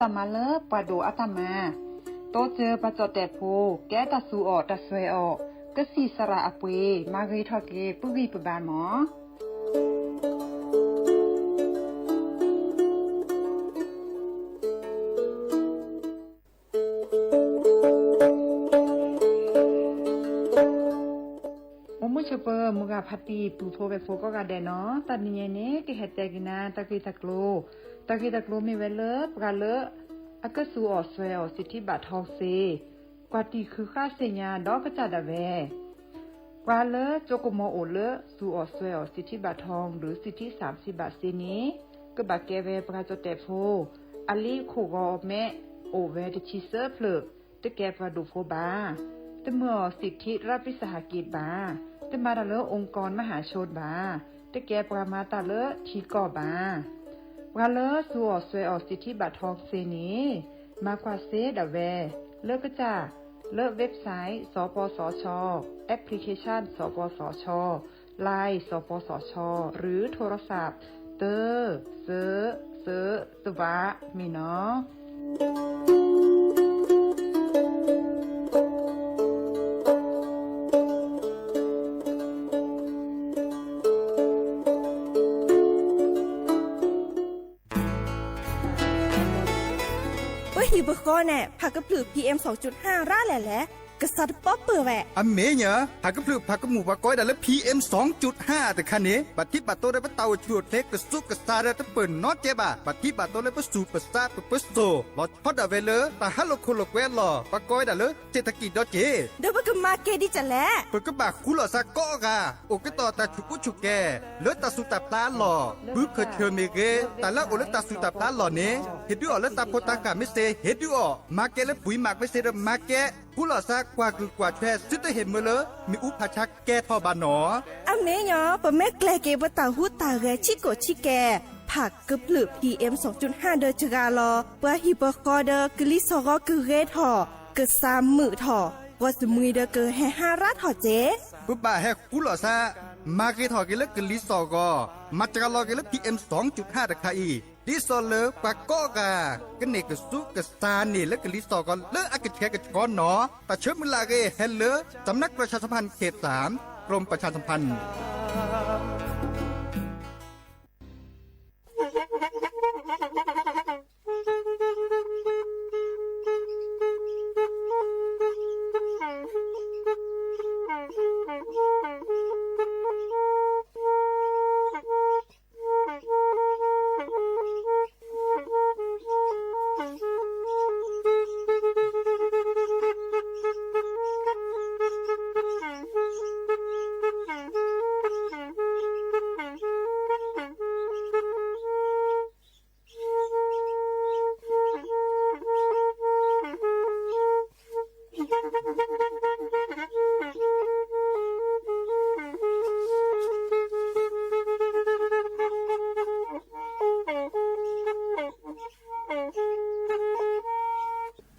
တၢ်မၤလၢပှၤဒိၣ်အတၢ်မၤ, တိစၢၤပှၤကၠီၣ်တဲၣ်ဖိ ကဲတၢ်သူၣ်အီၣ်တၢ်စွဲအီၣ်, ကစံၣ်စရၣ်အပှ့ၤ မၤဂ့ၤထီၣ်က့ၤ ပုၢ်ဂံၢ်ပဘါမး. အိၣ်မုာ်ဆိးပၢၤ မုၢ်ဂၤဖါတံၢ် ပုၢ်ဖိဝဲၢ်ဖိကိးဂၤဒဲးနီၤ, တနံၤအံၤန့ၣ် ကဟဲတဲက့ၤနၤ တၢ်ဂ့ၢ်တၢ်ကျိၤ, တၢ်ဂ့ၢ်တၢ်ကျိၤမ့ၢ်ဝဲလၢ ပှၤလၢ အကသူၣ်အီၣ်စွဲအီၣ် စံးထံဘၣ်ထီၣ်စ့ ကွၢ်တံၢ်ဃုာ်ဃာ်သ့ၣ်ညါဒီးကစၢ်ဒၣ်ဝဲ ပှၤလၢကၠိကမီၤအိၣ်လၢ သူၣ်အီၣ်စွဲအီၣ် စံးထံဘၣ်ထီၣ် ဒီးစံးထံစၣ်စံးဘၣ်စ့န့ၣ် ကဘၣ်ကဲဝဲပှၤကၠီၣ်တဲၣ်ဖိ, အလံာ်ခိၣ်ဂီၤမဲ အိၣ်ဝဲတဆံသၢဖျၢၣ်, တကဲပှၤဒိၣ်ဖိဘၣ်. တမၤအီၤစံးထံရးပံစဟးက့ဘၣ်, တမၤတၢ်လၢ องค์กรมหาชน ဘၣ်, တကဲပှၤမၤတၢ်လၢထံကီၢ်ဘၣ်. ပှၤလၢသူၣ်အီၣ်စွဲအီၣ် စံးထံဘၣ်ထီၣ်စ့န့ၣ် မၤကွၢ်စ့ဒၣ်ဝဲ လၢကစၢ် လၢ website စပစချ, application စပစချ, Line စပစချ, หรือโทรศัพท์ တၢ စၢ စၢ တဝး မ့ၢ်နီၤ. ပဟံၣ်ပဃီန့ၣ် ဖးကဖျၢၣ် PM စူၣ်ဟၣ် ရၣ်လဲၣ်လဲၣ်, ကစးတပီၢ်ပၢၢ်ဝဲ. အမ့ၢ်ညါ ဖးကဖျၢၣ်ဖးကမူၣ်ပှၤကိးဝဲဒၣ်လၢ PM စူၣ်ဟၣ် တခါန့ၣ် ဘၣ်ထံးဘၣ်တီလၢပတၢ်အိၣ်ဆူၣ်အိၣ်ချ့ ကစူးကစၤဒီးတပၢၢ်နီတကဲဘၣ်. ဘၣ်ထံးဘၣ်တီလၢပစူၢ်ပစး ပပၢၤစိၢ် လီၤဆီဒၣ်ဝဲလၢ တၢ်ဟးလိာ်ခိၣ်လိာ်ကွဲအလီၢ် ပှၤကိးဝဲဒၣ်လၢ เศรษฐกิจ ဒီးက့ၤ ဒီးပကမၤကဲဒ်လဲၣ်. ပကဘၣ်ဃူလိာ်သးကိးဂၤ အိၣ်ကတီၢ်တၢ်ဆူၣ်ကူဆူၣ်ကဲၤ လၢတၢ်သူၣ်တၢ်ဖျးအလီၢ်, ဘုခၢၣ်ဆၢၣ်မ့ၢ်ဂ့ၤ, တၢ်လၢအအိၣ်လၢတၢ်သူၣ်တၢ်ဖျးအလီၢ်န့ၣ် ဟ့ၣ်ဒုးအီၣ်လၢတၢ်ဖိတၢ်ဃၢ်မ့ၢ်စ့, ဟ့ၣ်ဒုးအီၣ် မၤကဲလၢပှံၤမးမ့ၢ်စ့ဒီးမၤကဲ, ဃူလိာ်သးကွၢ်ကုၢ်ကွၢ်ထွဲ သုတဟ့ၣ်မၢလၢ မ့ၣ်အူဖးဆါကဲထီၣ်ဘၣ်နီၤ. အမ့ၢ်ညါ ပမ့ၢ်ကျဲၤက့ၤပတၢ်ဟူးတၢ်ဂဲၤဆံးကိာ်ဆံးကဲၤ ဖးကဖျၢၣ် PM စူၣ်ဟၣ် ဒီးစှၤလီၤ ပှၤဟံၣ်ပဃီဒီးကလံၤစိးဂီၤကဂ့ၤထီၣ်, ကစၢ်မုာ်ထီၣ်, ပှၤစမှံၤဒီးကဟဲဟါရၣ်ထီၣ်က့ၤ. ပဘၣ်ဟဲဃူလိာ်သး မၤဂ့ၤထီၣ်က့ၤလၢကလံၤစိးဂီၤ, မၤစှၤလီၤက့ၤလၢ PM စူၣ်ဟၣ် တခါအံၤ, ဒ်သိးလၢပှၤကိးဂၤ ကန့ၢ်ကစူးကစၤန့ၣ်လၢကလံၤစိးဂီၤလၢအကဆှဲကဆှီနီၤ. တၢ်ဆၢမုၢ်လၢ်အဂ့ၢ် ဟဲလၢ สำนักประชาสัมพันธ์เขตสาม กรมประชาสัมพันธ์.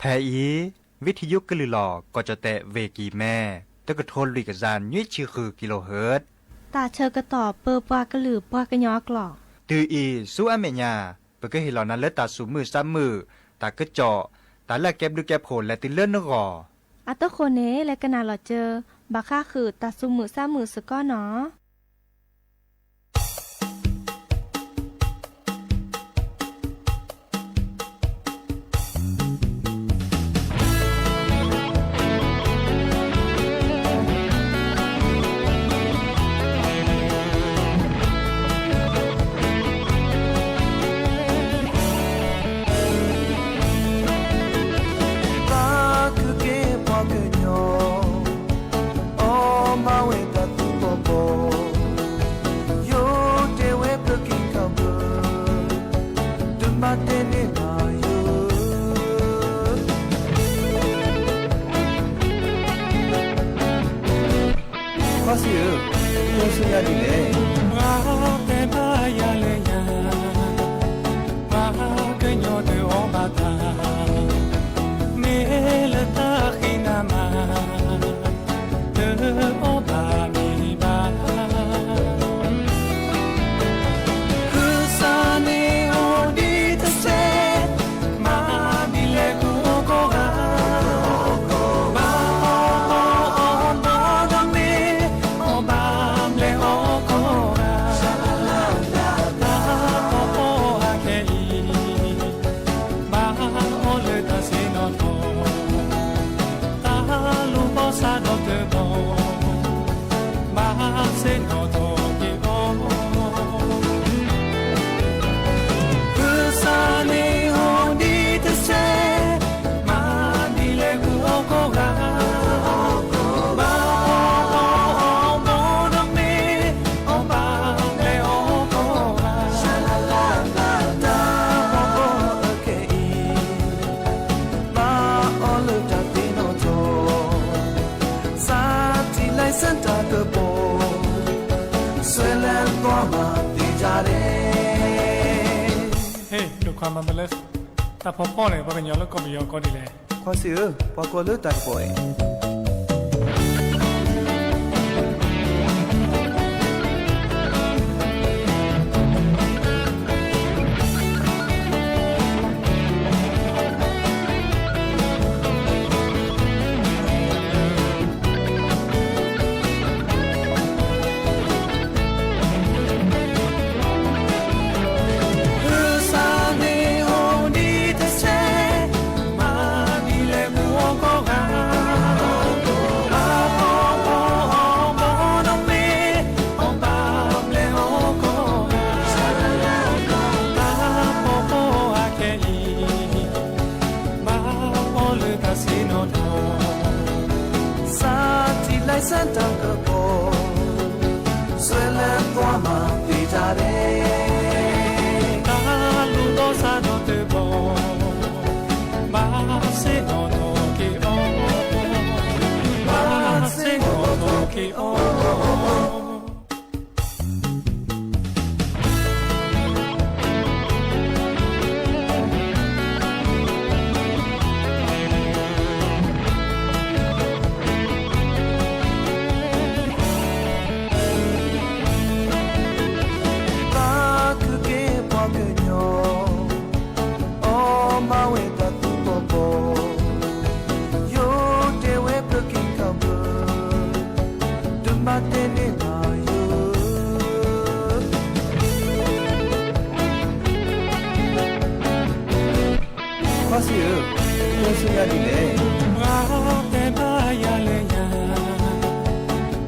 ဖဲအံၤ ဝံထံယိကလုၢ်လီၤ ကီၢ်ကၠီၣ်တဲၣ် ဝ့ၢ်ကံၤမဲ တကထိလွံၢ်ကယၤနွံဆံဃု kilohertz တၢ်ဆၢကတီၢ်ပၢပှၤကလုာ်ပှၤကညီအကျိာ်. တုၤအံၤဆူအမဲာ်ညါ ပကဟ့ၣ်လီၤနၤလၢတၢ်သူၣ်မုာ်သးမုာ်, တၢ်ကစီၣ်, တၢ်လၢအကဲဘျုးကဲဖှိၣ်လဲၤတုၤလၢနဂီၢ်. အတဃိန့ၣ် လဲၤကနၣ်လီၤစၢၤ ဘၣ်ဃးဃုာ်တၢ်သူၣ်မုာ်သးမုာ်စ့ၢ်ကီးနီၤ. ပှၤကကဲပှၤကညီ အီၣ်မၤဝဲတၢ်သူၣ်ဘီၣ်ဘီၣ်, ယိၤတဲဝဲပက့ၤခီၣ်ဘၢ, တမၤတဲန့ၢ်ဘၣ်ယိၤ ကွၢ်စ့ၢ်ဧၢ, အိၣ်ဆူညါဒ်လဲၣ်. ပှၤတဲဘၣ်ယၤလၢယၤ, ပှၤကညီတအီၣ်ဘၣ်တၢ်, မ့ၢ်လၢတၢ်ဃံနၤမး, တအီၣ်ဘၣ်မ့ၢ်ဘၣ်, ကစၢ်န့ၣ်အိၣ်ဒံးတစဲး, မၤ တၢ်ဖီဖီန့ၣ် ပှၤကညီလၢကီၢ်ပယီၤကိးဒ်လဲၣ်. ခွါစံးဧၢ, ပှၤကိးလၢတၢ်ကပီၤအံၤ ဖုစၢ်န့ၣ်အိၣ်ဒံးတစဲး, မၤဒ်လဲၣ်မုၢ်အီၣ်ကီၢ်ဂၤ, အီၣ်အီၣ်အီၣ်မီၢ်နီၢ်မ့ၢ်, အီၣ်ဘၣ်ဘျဲၣ်အီၣ်ကီၢ်ဂၤ, တၢ်ဖီဖီအခဲအံၤ ဘၣ်အီၣ်လၢတၢ်ဆ့ၣ်နီၤထီၣ်, စးထီၣ်လၢစၢ်တၢ်ကပီၤ, စွဲလၢကွၢ်မၤသ့တၢ်ရဲၣ်, တၢ်လူၤဘီၣ်စးဒီးတဘီ, ဘၣ်ဆ့ၣ်နီၤထီၣ်က့ၤအီၤ, ဘၣ်ဆ့ၣ်နီၤထီၣ်က့ၤအီၤ. ဘၣ်ခုက့ၤပှၤကညီ, အီၣ်မၤဝဲတၢ်သူၣ်ပီၤပီၤ, ယိၤတဲဝဲပက့ၤခးဘၢ, တမၤတဲန့ၢ်ဘၣ်ယိၤ ခွါစံးဧၢ, နဆူညါဒ်လဲၣ်. ပှၤတဲဘၣ်ယၤလၢညါ,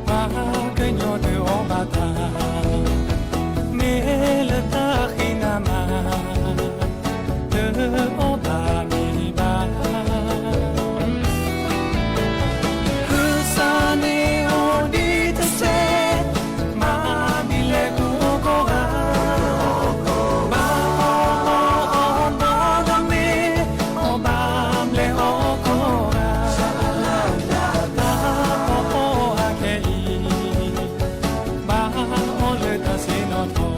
ပှၤကညီတအီၣ်ဘၣ်တၢ်, မ့ၢ်လၢတၢ်ဃံနၤမး, တအီၣ်ဘၣ်မ့ၢ်ဘၣ်. ဖုစၢ်န့ၣ်အိၣ်ဒံးတစဲး, မၤဒ်လဲၣ်မုၢ်အီၣ်ကီၢ်ဂၤ, ဘၣ်အီၣ်အီၣ်အီၣ်မီၢ်နီၢ်မ့ၢ်, အီၣ်ဘၣ်ဘျဲၣ်အီၣ်ကီၢ်ဂၤ, တၢ်ဖီဖီအခဲအံၤ ဘၣ်အီၣ်လၢတၢ်ဆ့ၣ်နီၤထီၣ်,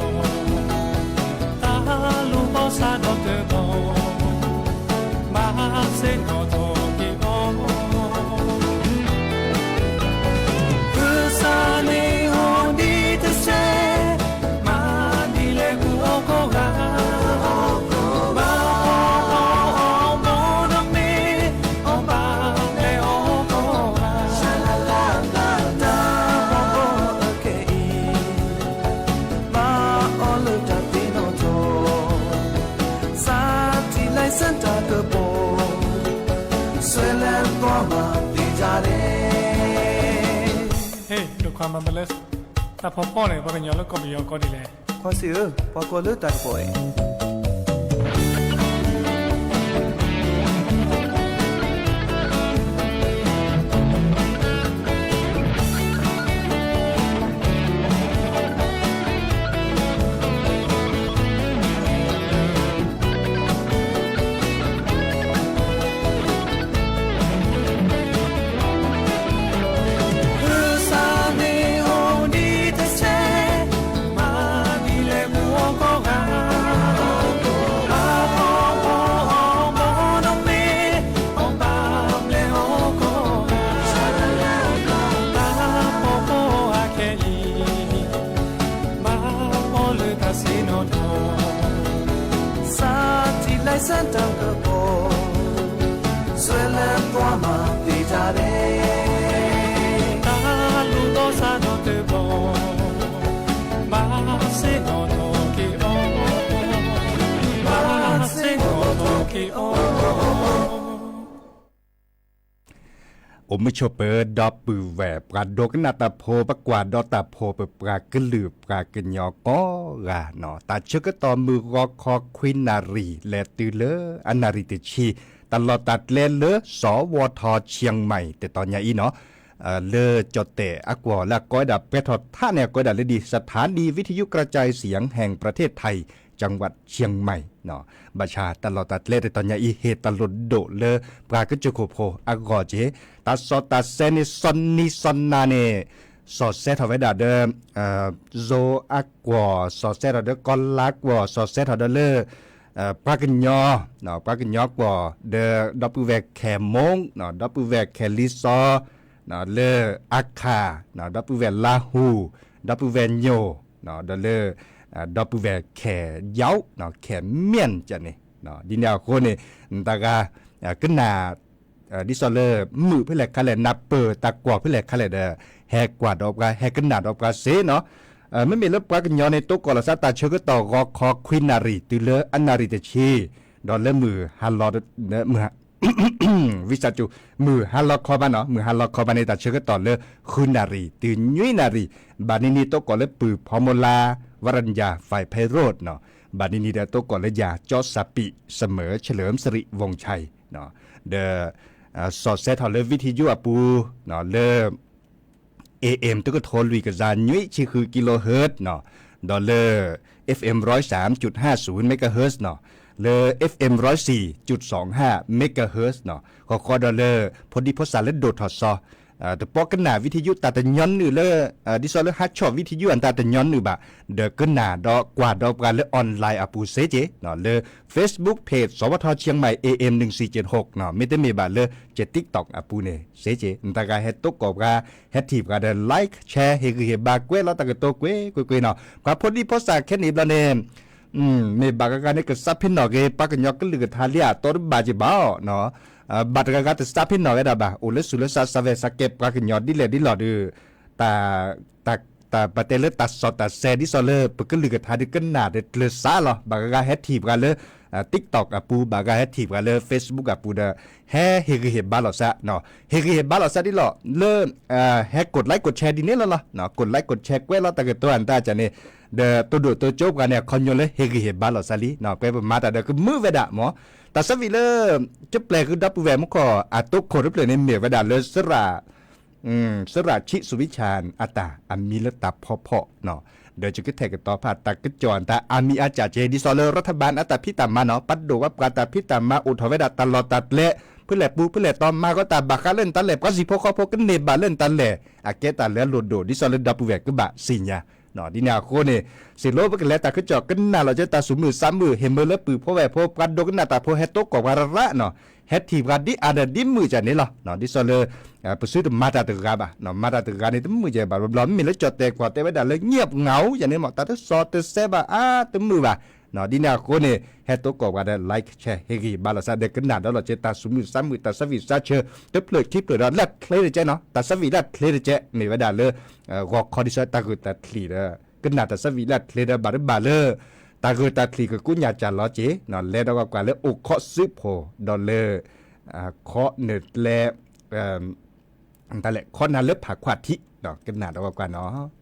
တၢ်လူၤဘီၣ်စးဒီးတဘီ, ဘၣ်ဆ့ၣ်နီၤထီၣ်က့ၤအီၤ, ဖုစၢ်န့ၣ်အိၣ်ဒံးတစဲး, မၤဒ်လဲၣ်မုၢ်အီၣ်ကီၢ်ဂၤ, ဘၣ်အီၣ်အီၣ်အီၣ်မီၢ်နီၢ်မ့ၢ်, အီၣ်ဘၣ်ဘျဲၣ်အီၣ်ကီၢ်ဂၤ, တၢ်ဖီဖီအခဲအံၤ ဘၣ်အီၣ်လၢတၢ်သ့ၣ်နီၣ်ထီၣ်, စးထီၣ်လၢစၢ်တၢ်ကပီၤ, စွဲလၢကွၢ်မၤသ့တၢ်ရဲၣ်. ဟ့ၣ် ဒိၣ်ခွါမၤဘၣ်လၢ တၢ်ဖီဖီန့ၣ် ပှၤကညီလၢကီၢ်ပယီၤကိးဒ်လဲၣ်. ခွါစံးဧၢ, ပှၤကိးလၢတၢ်ကပီၤအံၤ ဖုစၢ်န့ၣ်အိၣ်ဒံးတစဲး, မၤဒ်လဲၣ်မုၢ်အီၣ်ကီၢ်ဂၤ, ဘၣ်အီၣ်အီၣ်အီၣ်မီၢ်နီၢ်မ့ၢ်, အီၣ်ဘၣ်ဘျဲၣ်အီၣ်ကီၢ်ဂၤ, တၢ်ဖီဖီအခဲအံၤ ဘၣ်အီၣ်လၢတၢ်ဆ့ၣ်နီၤထီၣ်, စးထီၣ်လၢစၢ်တၢ်ကပီၤ, စွဲလၢကွၢ်မၤသ့တၢ်ရဲၣ်, တၢ်လူၤဘီၣ်စးဒီးတဘီ, ဘၣ်ဆ့ၣ်နီၤထီၣ်က့ၤအီၤ, ဘၣ်ဆ့ၣ်နီၤထီၣ်က့ၤအီၤ. အိၣ်မုာ်ဆိးပၢၤဒီပုၢ်ဝဲၢ် ပှၤဒိကနၣ်တၢ်ဖိ ပကွၢ်ဒီးတၢ်ဖိ ပပှၤကလုာ်ပှၤကညီကိးဂၤနီၤ, တၢ်ဆၢကတီၢ်မုၢ်ဂီၤခီခွံနၣ်ရံၣ် လဲၤတုၤလၢအနၣ်ရံၣ်တဆံ, တၢ်လီၢ်တၢ်ကျဲလၢ စဝထ เชียงใหม่ တတီၤညါအံၤနီၤ, လၢကၠီၣ်တဲၣ်အကွီၢ် လၢအကိးဝဲဒၣ် ပဲထီၣ်ထး န့ၣ် အကိးဝဲဒၣ်လၢဒ် สถานีวิทยุกระจายเสียงแห่งประเทศไทย จังหวัดเชียงใหม่ နီၤ, ဘၣ်ဆၣ်တၢ်လီၢ်တၢ်ကျဲတတီၤညါအံၤ ဟ့ၣ်တၢ်လိၣ်ဒိၣ်လၢ ပှၤကစၢၢ်ခိၣ်ဖိအဂီၢ်က့ၤ, တၢ်စီၣ်တၢ်ဆဲန့ၣ် စီၤနံၤစီၤနၤန့ၣ် စီၣ်ဆဲထီၣ်ဝဲဒၣ်ဒီး ယိၤအကွီၢ်, စီၣ်ဆဲထီၣ်ဒီးကီၢ်လါကွီၢ်, စီၣ်ဆဲထီၣ်ဒီးလၢ ပှၤကညီ, ပှၤကညီကွီၢ် ဒီးဒီပုၢ်ဝဲၢ်ခဲမိၢ်, ဒီပုၢ်ဝဲၢ်ခဲလံစီ, လၢအခၣ်, ဒီပုၢ်ဝဲၢ်လါဟူၣ်, ဒီပုၢ်ဝဲၢ်ညိၣ်, ဒီးလၢ ဒီပုၢ်ဝဲၢ်ခဲယီၣ်, ခဲမ့ၢ်ကန့ၣ်, ဒ်န့ၣ်အဃိန့ၣ် တၢ်ဂၤ ကနၣ် ဒ်သိးလၢမုာ်ဖဲလဲၣ်ခါလဲၣ် နၢ်ပၢၢ်တၢ်ကွီၢ်ဖဲလဲၣ်ခါလဲၣ်ဒီး ဟဲကွၢ်ဒီးပှၤ ဟဲကနၣ်ဒီးပှၤစ့ၢ်နီၤ. မ့မ့ၢ်လၢပှၤကညီန့ၣ် တိကိးလီၤသးတၢ်ဆၢကတီၢ် ဂီၤခီခွံနၣ်ရံၣ် တုၤလၢအနၣ်ရံၣ်တဆံ, ဒီးလၢမုၢ်ဟါလီၤ ဝံသးစူၤ, မုၢ်ဟါလီၤခီဘၣ်နီၤ, မုၢ်ဟါလီၤခီဘၣ်န့ၣ် တၢ်ဆၢကတီၢ်လၢဃုနၣ်ရံၣ် တုၤနွံနၣ်ရံၣ်, ဘၣ်နံၤနံၤတိကိးလၢပုၢ်ဖီမိၢ်လါ ဝရၣ်ညါ ဖဲးဖဲးရိၣ်နီၤ, ဘၣ်နံၤနံၤဒီးတိကိးလၢယၤ ကၠီစၣ်ပံး စမၢၢ် เฉลิมสิริวงศ์ชัย ဒီး စီၤစဲထီၣ်လၢ วิทยุ အပူၤ လၢ เอเอ็ม တကထိလွံၢ်ကယၤနွံဆံဃု kilohertz နီၤ, ဒီးလၢ เอฟเอ็ม ร้อยสามจุดห้าศูนย์ megahertz နီၤ, လၢ เอฟเอ็ม ร้อยสี่จุดสองห้า megahertz နီၤ, ဃီဃီဒီးလၢ ဖိဒံဖိသၣ်လၢဒိၣ်ထီၣ်စီၤ တပိာ်ကနၣ် วิทยุ တၢ်တညီနုၢ်လၢ ဒ်သိးလၢဟးဆီၣ် วิทยุ အတၢ်တညီနုၢ်ဘၣ်, ဒီးကနၣ်ဒီးကွၢ်ဒီးပှၤလၢ online အပူၤစ့ၢ်ကီးနီၤ, လၢ Facebook page စဝထ เชียงใหม่ เอเอ็ม หนึ่งสี่เจ็ดหก နီၤ, မ့တမ့ၢ်ဘၣ်လၢ TikTok အပူၤန့ၣ်စ့ၢ်ကီး, တၢ်ဂၤဟဲတိကိးပှၤ ဟဲထံၣ်ပှၤဒီး like share ဟ့ၣ်ဂံၢ်ဟ့ၣ်ဘါကွဲးလီၤတၢ်ကတိၤကွ့ၢ်ကွ့ၢ်ကွ့ၢ်နီၤ, ပှၤဖိဒံဖိသၣ်ခဲနံၣ်ဘျီန့ၣ် မ့ၢ်ဘၣ်ဂၤဂၤန့ၣ် ကစးဖ့နီၣ်က့ၤ ပှၤကညီကလုၢ်ကထါလံအတီတဘၣ်က့ၤဘၣ်နီၤ, ဘၣ်တဂၤဂၤတစးဖ့နီၣ်ဝဲဒၣ်ဘၣ်, အိၣ်လၢသူၣ်လၢသးစၢ်ဝဲ စးကဲပှၤကညီဒ်လဲၣ်ဒ်လဲၣ်ဒီး တၢ် တၢ်ပတဲလၢတၢ်စီၣ်တၢ်စဲၤဒ်သိးလၢပကလုၢ်ကထါဒုးကနၣ်ဒီးကျၢၤစးလီၤ, ဘၣ်ဂၤဂၤဟဲထံၣ်ပှၤလၢ TikTok အပူၤ, ဘၣ်ဂၤဟဲထံၣ်ပှၤလၢ Facebook အပူၤဒီး ဟဲဟ့ၣ်ဂံၢ်ဟ့ၣ်ဘါလီၤသးနီၤ, ဟ့ၣ်ဂံၢ်ဟ့ၣ်ဘါလီၤသးဒ်လီၤ လၢ ဟဲ กดไลค์ กดแชร์ ဒ်န့ၣ်လီၤလီၤ, กดไลค์ กดแชร์ ကွဲးလီၤတၢ်ကတိၤအတၢ်ကန့ၣ်, ဒီးတိၢ်ဒိၣ်တိၢ်ကၠိပှၤန့ၣ် အခီပညီလၢဟ့ၣ်ဂံၢ်ဟ့ၣ်ဘါလီၤသးလံနီၤ, ပှၤပမၤတၢ်ဒီးကမုာ်ဝဲဒၣ်မၢ်, တၢ်သၢဝံၤလၢ ကပျဲၢ်ဃုာ်ဒီပုၢ်ဝဲၢ်မူခိၣ် အတိခိၣ်တဖျၢၣ်န့ၣ် မ့ၢ်ဝဲဒၣ်လၢ စရၣ်ဆံးစူၤဝံဆၣ် အတၢ်အမံၤလၢတၢ်ဖီဖီနီၤ, ဒီးယကထဲးကတီၤဖးတၢ်ကစီၣ်အတၢ်အမံၤအစၢ်ကဲ ဒ်သိးလၢ รัฐบาล အတၢ်ဖံးတၢ်မၤနီၤ, ပှၤဒိၣ်ဝဲပှၤတၢ်ဖံးတၢ်မၤအိၣ်ထီၣ်ဝဲဒၣ်တၢ်လီၢ်တၢ်ကျဲ ဖဲလဲၣ်ပူၤဖဲလဲၣ်တီၤ မၤဂီၤတၢ်ဘၣ်ဃးလၢနတၢ်လဲၤ ပှၤဟံၣ်ဖိဃီဖိကန့ၢ်ဘၣ်လၢနတၢ်လဲၤ အကဲတၢ်လၢအလိၣ်ဒိၣ် ဒ်သိးလၢဒီပုၢ်ဝဲၢ်ကဘၣ်သ့ၣ်ညါ ဒ်န့ၣ်အဃိန့ၣ် စံးလၢပကလဲၤတၢ်ကစီၣ်ကနၣ်လီၤက့ၤတၢ်သူၣ်မုာ်သးမုာ် ဟ့ၣ်မုာ်လၢပုၢ်ဖိဝဲၢ်ဖိ ပှၤဒိကနၣ်တၢ်ဖိ ဟဲတိကိးပှၤရၣ်ရၣ်နီၤ, ဟဲထံၣ်ပှၤဒ်အါဒီးဒ်မုာ်ကန့ၣ်လီၤ, ဒ်သိးလၢ ပစုတမၤတၢ်တဂၤဘၣ်, မၤတၢ်တဂၤန့ၣ် တမုာ်ကဘၣ်ဘျီဘျီ မ့မ့ၢ်လၢကၠီၣ်တဲာ်ကွီၢ်တဲဝဲဒၣ်လၢ เงียบเหงา ယန့ၣ်မၢ် တၢ်တစီၣ်တစဲးဘၣ်အါတမုာ်ဘၣ်, ဒ်န့ၣ်အဃိန့ၣ် ဟဲတိကိးပှၤဒီး like share ဟ့ၣ်ဂံၢ်ဘါလီၤသး ဒီးကနၣ်ဒီးလီၤက့ၤတၢ်သူၣ်မုာ်သးမုာ် တၢ်သၢဝံၣ်သးဆၢ တဖျၢၣ်ခံဖျၢၣ်ဒီးလၢချ့တကဲနီၤ, တၢ်သၢဝံၣ်လၢချ့တကဲ မ့ၢ်ဝဲဒၣ်လၢ ဂီၤခီဒ်သိးတၢ်ဂုာ်တၢ်ချံးဒီး ကနၣ်တၢ်သၢဝံၣ်လၢချ့ဒီး ဘၣ်တဘၣ်လၢ တၢ်ဂုာ်တၢ်ချံးကကူညၣ်ကၢ်လီၤက့ၤ လဲၤဒီးကွၢ်ကွၢ်လၢအိၣ်ခိးစုဖိ ဒီးလၢ ခီနၢၤကျဲ တၢ်လဲၣ် ခီနၢၤလၢဖးခွါထံး ကနၣ်ဒီးကွၢ်ကွၢ်နီၤ.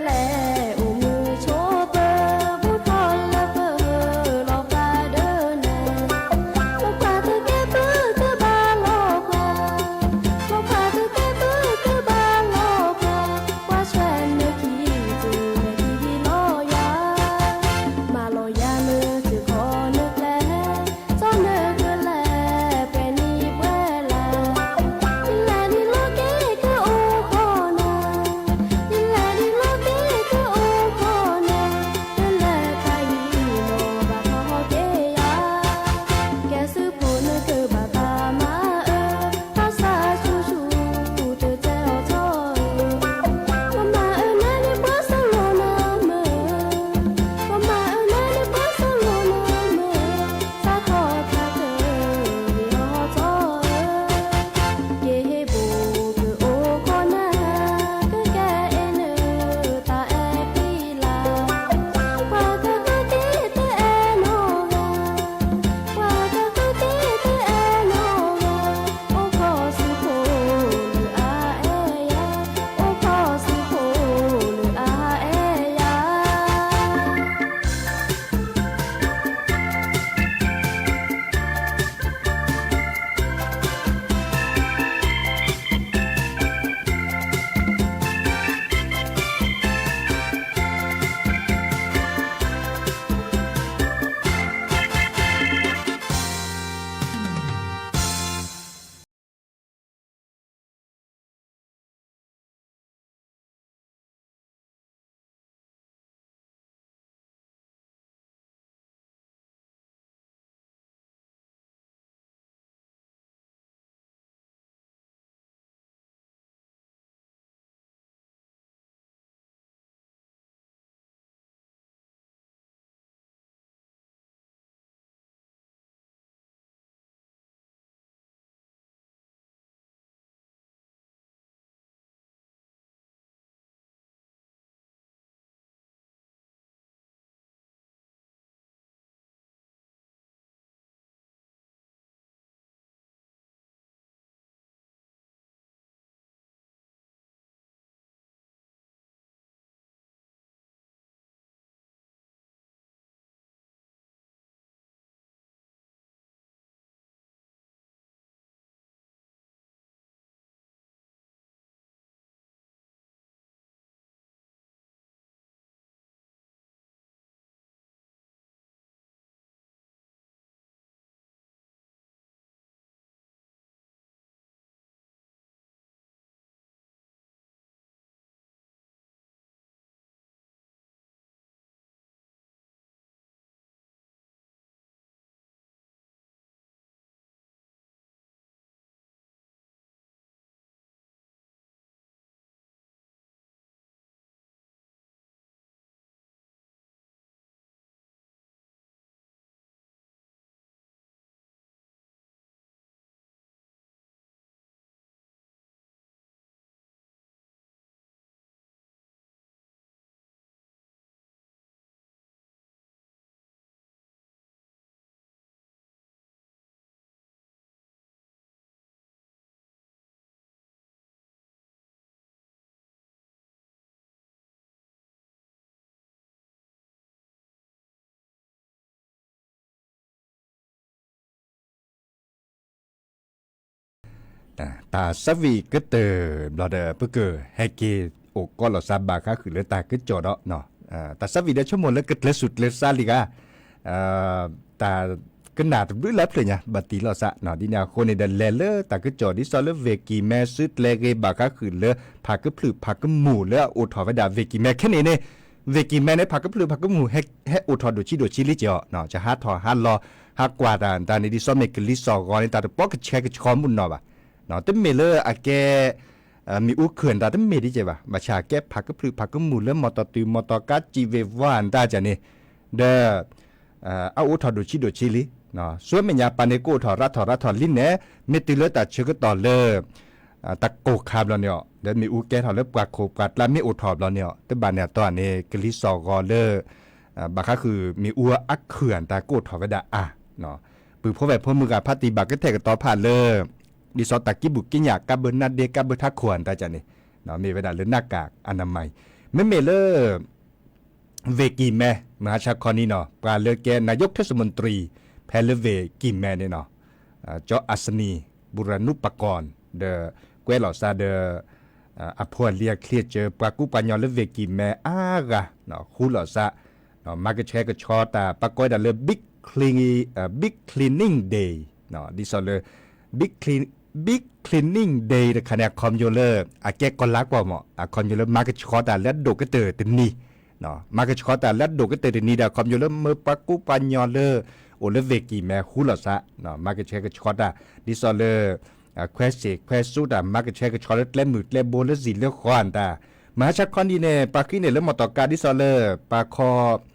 လဲၤအိၣ်မုာ်ဆိးပၢၤ ဘူးထီၣ်လၢပၢၤလီၤပှၤဒၢနၤ, လီၤပှၤသုကဲသုကဘၣ်လီၤပှၤ, လီၤပှၤသုကဲသုကဘၣ်လီၤပှၤ, ပှၤဆှဲနခံ သုမဲာ်ခံလီၤယၤ, မၤလီၤယၤနသုခီနကျဲ, စီၤနကလဲၤ ပှဲၤနံၤပှဲၤလါ, ယလဲၤနံၤလီၤက့ၤကအိၣ်ဃီနၤ, ယလဲၤနံၤလီၤက့ၤကအိၣ်ဃီနၤ, တလဲၤတၢ်ယံၤနီၤဘၣ်ထီၣ်ဟီၣ်က့ၤယၤ, ကဲသုးဖိနကဘၣ်တၢ်မၤအၢ, သးစၢ်ဆူၣ်ဆူၣ် ပူၤတစဲးအီၤထီၣ်ဧၢ, ပမၤအၢနၤန့ၣ်ပှၤစီၤလီၤနၤမုၢ် ပမၤအၢနၤန့ၣ်ပှၤစီၤလီၤနၤမုၢ်, သးထီၣ်ထးကၢၢ် ယဟီၣ်ထီၣ်ဧၢ, ကဟ့ၣ်ဘိကအိၣ်ဃီနၤ, ကကဲအ့ၣ်နုာ်တၢ်အဲၣ်ဖံလၤ, ပှၤကဃုသ့တအဲၣ်နီတဂၤ, ပှၤကဃုသ့တအဲၣ်နီတဂၤ, အိၣ်ဖှီၣ်သုးဖိလၢအအဲၣ်ယၤ, အိၣ်ဖှီၣ်သုးဖိလၢအအဲၣ်ယၤ. တၢ်သးဝံၣ်ကတၢၢ်ဘျီဒီး ပကဟဲက့ၤအိၣ်ကီးလီၤစၢ် ဘၣ်ဃးဃုာ်လၢတၢ်ကစီၣ်ဒီး တၢ်သးဝံၣ်ဒီး ဆိကမိၣ်လၢကကျဲးစူၣ်ကျဲးစးလံဂၤ တၢ်ကနၣ်တဘျုးလၢဖျၢၣ်ညါ ဘၣ်တံၢ်လီၤစၢ် ဒ်န့ၣ်အဃိန့ၣ်ဒီး လဲၤလၢတၢ်ကစီၣ်ဒ်သိးလၢ ဝ့ၢ်ကံၤမဲ စုကျဲဂ့ၤ ဘၣ်ဃးဃုာ်လၢ ဖးကဖျုးဖးကမူၣ်လၢအအိၣ်ထီၣ်ဝဲဒၣ် ဝ့ၢ်ကံၤမဲ ခဲန့ၣ်န့ၣ် ဝ့ၢ်ကံၤမဲန့ၣ် ဖးကဖျုးဖးကမူၣ် ဟဲအိၣ်ထီၣ်ဒိၣ်ဆံးဒိၣ်ဆံးလံက့ၤအီၤ ကဟးထီၣ်ဟးလီၤ ဟးကွၢ်တၢ်တၢ်န့ၣ် ဒ်သိးမ့ၢ်ကလံၤစိးဂီၤန့ၣ် တၢ်တပိာ်ကဆှဲကဆှီမုၢ်နီၢ်ဘၣ် တမ့ၢ်လၢအကဲ မ့ၣ်အူခုၣ်တၢ်တမ့ၢ်ဒ်ကဲဘၣ် ဘၣ်ဆၣ်ကဲဖးကဖျုးဖးကမူၣ်လၢ မီၢ်တီၢ်တုၤ မီၢ်တီၢ်ကါ စံးဝ့ၤဝါ တၢ်ကန့ၣ် ဒီး အအိၣ်ထီၣ်ဒိၣ်ဆံးဒိၣ်ဆံးလံ ဆူမဲာ်ညါပာ်န့ၣ် ကအိၣ်ထီၣ်ရးထီၣ်ရးထီၣ်လံန့ၣ် မ့ၢ်တုၤလၢတၢ်ဆၢကတီၢ်လၢ တၢ်ကိၢ်ခါဘျီန့ၣ်အီၤ ဒီးမ့ၣ်အူကဲထီၣ်လၢပှၢ်ခိၣ်ပှၢ်ကျါမ့ၢ်အိၣ်ထီၣ်ဘျီန့ၣ်အီၤ တဘၣ်န့ၣ်အတီၢ်န့ၣ် ကလံၤစိးဂီၤလၢ ဘၣ်ဃးဃုာ်မ့ၣ်အူအါခုၣ်အတၢ်ကအိၣ်ထီၣ်ဝဲဒၣ်အါ ပုၢ်ဖိဝဲၢ်ဖိမုၢ်ဂၤဖးတံၢ်ဘၣ်ကထဲၣ်ကတီၤဖးလၢ ဒ်သိးတၢ်ကံးဘုၣ်ကံးညာ် ကါဘၢနါဒ့ ကါဘၢထးခိၣ်အတၢ်ကန့ၣ် မ့ၢ်ဝဲဒၣ်လၢ หน้ากากอนามัย မ့မ့ၢ်လၢ ဝ့ၢ်ကံၢ်မဲ မဟါဆါခီနံၤနီၤ ပှၤလၢကဲ นายกเทศมนตรี ဖဲလၢဝ့ၢ်ကံၢ်မဲန့ၣ်နီၤ ကၠီအၤစနံၤ ဘူရၤနူပကီၢ် ဒီး ကွဲးလီၤစၢ်ဒီး အဖိအလံၤအချံအစၢၤ ပှၤကူပှၤညီလၢဝ့ၢ်ကံၢ်မဲအါဂၤ ဃူလီၤစၢ် မၤကဆှဲကဆှီတၢ် ပှၤကိးဝဲဒၣ်လၢ big clean, big cleaning day ဒ်သိးလၢ big clean, big cleaning day တခါန့ၣ် အခီပညီလၢ အကဲကီၢ်လါကွီၢ်မး အခီပညီလၢမၤကဆှီတၢ်လၢအဒိၣ်ကတၢၢ်တနံၤ မၤကဆှီတၢ်လၢအဒိၣ်ကတၢၢ်တနံၤဒီး အခီပညီလၢမၢပှၤကူပှၤညီလၢ အိၣ်လၢဝ့ၢ်ကံၢ်မဲဃူလီၤစၢ် မၤကဆှဲကဆှီတၢ် ဒ်သိးလၢ ခွဲးစ့ၢ်ခွဲးဆူတၢ် မၤကဆှဲကဆှီလၢကျဲမုၢ်ကျဲဘိလၢစံာ်လၢဃီအတၢ် မဟါဆါခီနံၤန့ၣ် ပှၤဃံန့ၢ်လၢမီၢ်တီၢ်ကါ ဒ်သိးလၢ ပှၤခီ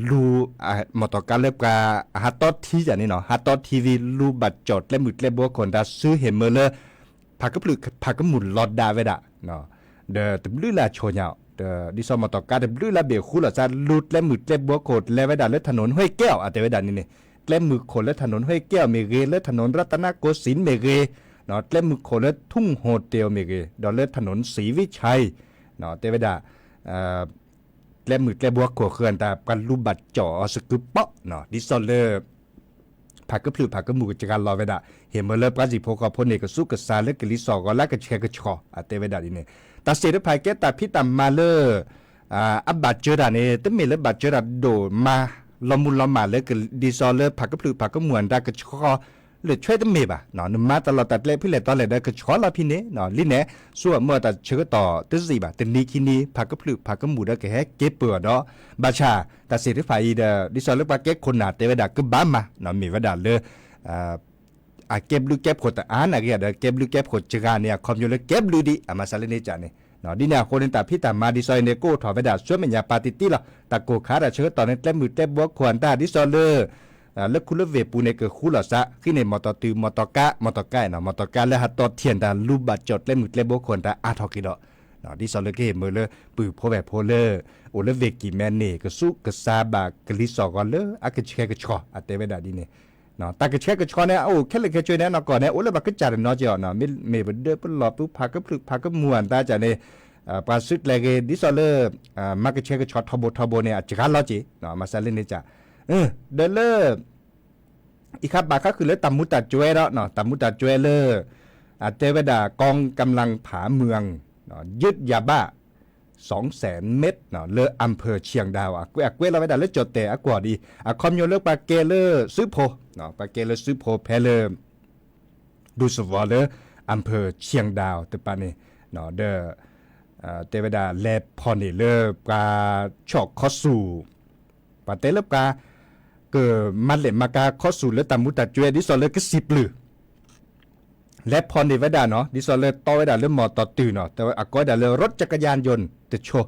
လူၤ မီၢ်တီၢ်ကါလၢပှၤ ဟးတီထံယၤန့ၣ်နီၤ ဟးတီထံဝံၤ လူၤဘၣ်ကၠီၣ်ကျဲမုၢ်ကျဲဘိခိၣ်နၢ် စုဟ့ၣ်မၢလၢ ဖးကဖျုးဖးကမူၣ်လီၤဒါဝဲဒၣ် ဒီးတဘျုးလၢ်ဆိညါအီၤ ဒ်သိးမီၢ်တီၢ်ကါတဘျုးလၢ်ဘ့ၣ်ဃူလီၤစၢ် လူၤကျဲမုၢ်ကျဲဘိခိၣ် လဲၤဝဲဒၣ်လၢ ถนนห้วยแก้ว အတဲဝဲဒၣ်န့ၣ်န့ၣ် ကျဲမုၢ်ခိၣ်လၢ ถนนห้วยแก้ว မ့ၢ်ဂ့ၤ လၢ ถนนรัตนโกสินทร์ မ့ၢ်ဂ့ၤ ကျဲမုၢ်ခိၣ်လၢ ทุ่งโฮเต็ล မ့ၢ်ဂ့ၤ ဒီးလၢ ถนนศรีวิชัย တဲဝဲဒၣ် ကျဲမုၢ်ကျဲဘိခိၣ်ဃုာ်အတၢ် ပှၤလူၤဘၣ်ကၠီၣ်အီၤစကုပီး ဒ်သိးလၢ ဖးကဖျုးဖးကမူၣ်ကစှၤလီၤဝဲဒၣ် ဟ့ၣ်မၢလၢပှၤစံၣ်ဖိဃီဖိန့ၣ် ကဆူးကဆါလၢကလံၤစိးဂီၤလၢကဆှဲကဆှီ အတဲဝဲဒၣ်ဒ်န့ၣ် တၢ်စ့ၣ်တဖၣ်ကဲတၢ်ဖံးတၢ်မၤလၢ အဘၣ်စၢၤတၢ်န့ၣ် တမ့ၢ်လၢဘၣ်စၢၤတၢ်ဒိၣ်မး လီၤမူလီၤမၢ်လၢ ဒ်သိးလၢဖးကဖျုးဖးကမူၣ်အတၢ်ကဆှီ လၢာ်ဆွဲတမ့ၢ်ဘၣ် နမၤတၢ်လီၢ်တၢ်ကျဲဖဲလဲၣ်တီလဲၣ်ဒီး ကဆှီလီၤဖဲန့ၣ် လံန့ၣ် ဆူအမုၢ်အတၢ်ဆၢကတီၢ်တစံးဘၣ် တနံၤခံနံၤ ဖးကဖျုးဖးကမူၣ်ဒီးကဟဲက့ၤပၢၢ်အီၤဒီး ဘၣ်ဆၣ် တၢ်စ့ၣ်တဖၣ်အံၤဒီး ဒ်သိးလၢပှၤကဲခိၣ်နၢ်တဲဝဲဒၣ်ကဘၣ်မၤ မ့ၢ်ဝဲဒၣ်လၢ အကဲဘျုးကဲဖှိၣ်တအါနာ်က့ဒီး ကဲဘျုးကဲဖှိၣ်စှၤန့ၣ် အခီပညီလၢကဲဘျုးဒံး အမၤစၢၤလၢန့ၣ်ကန့ၣ် ဒ်န့ၣ်အဃိန့ၣ် တၢ်ဖံးတၢ်မၤဒ်သိးအံၤန့ၣ် ကအိၣ်ထီၣ်ဝဲဒၣ်ဆူမဲာ်ညါပၢ်တံၢ်တံၢ်လီၤ. တၢ်ကိၢ်ခါတၢ်ဆၢကတီၢ်န့ၣ် ကျဲမုၢ်ကျဲဘိခိၣ်အတၢ်ဒ်သိးလၢ လၢခူလၢဝ့ၢ်ပူၤန့ၣ် ကဃူလီၤစၢ် ဃံန့ၢ်မီၢ်တီၢ်တုၤ မီၢ်တီၢ်ကါ မီၢ်တီၢ်ကါနီၤ မီၢ်တီၢ်ကါလၢဟးတီထံၣ်တၢ် လူၤဘၣ်ကၠီၣ်ကျဲမုၢ်ကျဲဘိခိၣ်အတၢ်အါထီၣ်က့ၤဒီး ဒ်သိးလၢကဟ့ၣ်မၢလၢ ပုၢ်ဖိဝဲၢ်ဖိလၢ အိၣ်လၢဝ့ၢ်ကံၢ်မဲန့ၣ် ကဆူးကဆါဘၣ်ကလံၤစိးဂီၤလၢအကဆှဲကဆှီ အတဲဝဲဒၣ်ဒ်န့ၣ် တၢ်ကဆှဲကဆှီန့ၣ် အအိၣ်ခဲလၢာ်ခဲဆ့န့ၣ် နီၢ်ကီၢ်န့ၣ် အိၣ်လၢပှၤကစၢ်တနီၤက့ၤအီၤနီၤ မ့မ့ၢ်ပဒၢပလီၢ်ပူၤဖးကဖျုးဖးကမူၣ်အတၢ်ကန့ၣ် ပှၤစုကျဲၤဂ့ၤ ဒ်သိးလၢ မၤကဆှဲကဆှီထီဘိထီဘိန့ၣ် အစှၤလီၤက့ၤ မၤစၢၤလၢန့ၣ်က ဒီးလၢ အံၤခါဘၣ်ဃးဃုာ်လၢတၢ်မူတၢ်ကွဲးဒီး တၢ်မူတၢ်ကွဲးလၢ အတဲဝဲဒၣ် กองกำลังผาเมือง ยึดยาบ้า สองแสนเม็ด လၢ อำเภอเชียงดาว အကွဲးလီၤဝဲဒၣ်လၢကၠီၣ်တဲၣ်အကွီၢ်ဒ်အံၤ အခီပညီလၢပှၤကဲလၢစုဖိ ပှၤကဲလၢစုဖိဖဲလၢ ဒူသဝီလၢ อำเภอเชียงดาว တပၤန့ၣ် ဒီး တဲဝဲဒၣ် လဲၤဖီၣ်န့ၢ်လၢပှၤဆီၣ်ခီဆူၣ် ပှၤတဲလၢပှၤ ကမၤလဲၢ်မၤကၤခီဆူၣ်လၢတၢ်မူတၢ်ကွဲး ဒ်သိးလၢကစံာ်ပျုၢ် လဲၤဖီၣ်န့ၢ်ဝဲဒၣ်နီၤ ဒ်သိးလၢတီဝဲဒၣ်လၢမီၢ်တီၢ်တုၤနီၤ အကိးဝဲဒၣ်လၢ รถจักรยานยนต์ တဆိ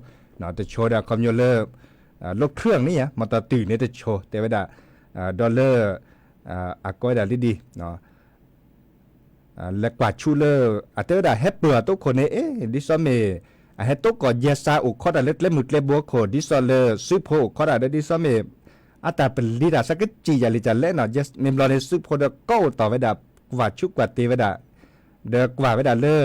တဆိဒီးအခီပညီလၢ လီၢ်ခရၢၣ်န့ၣ် မီၢ်တီၢ်တုၤန့ၣ်တဆိ တဲဝဲဒၣ် ဒီးလၢ အကိးဝဲဒၣ်လံဒ် လဲၤကွၢ်ဆူလၢ အတဲဝဲဒၣ်ဟဲပၢၢ်အီၤတိခိၣ်န့ၣ် အ့ ဒ်သိးမ့ၢ် အဟဲတိကိးယဲၢ်စၢ်အိၣ်ခီတၢ်လၢကျဲမုၢ်ကျဲဘိခိၣ် ဒ်သိးလၢစုဖိအိၣ်ခီတၢ်ဒီး ဒ်သိးမ့ၢ် အတၢ်ပလံၤတၢ်ဆါကစံာ်ယၤလံၤကလဲၣ်နီၤ မ့ၢ်ဘျီန့ၣ် စုဖိဒီးကိးအိၣ်တီၢ်ဝဲဒၣ် ကွၢ်ဆူကွၢ်တ့ၢ်ဝဲဒၣ် ဒီးကွၢ်ဝဲဒၣ်လၢ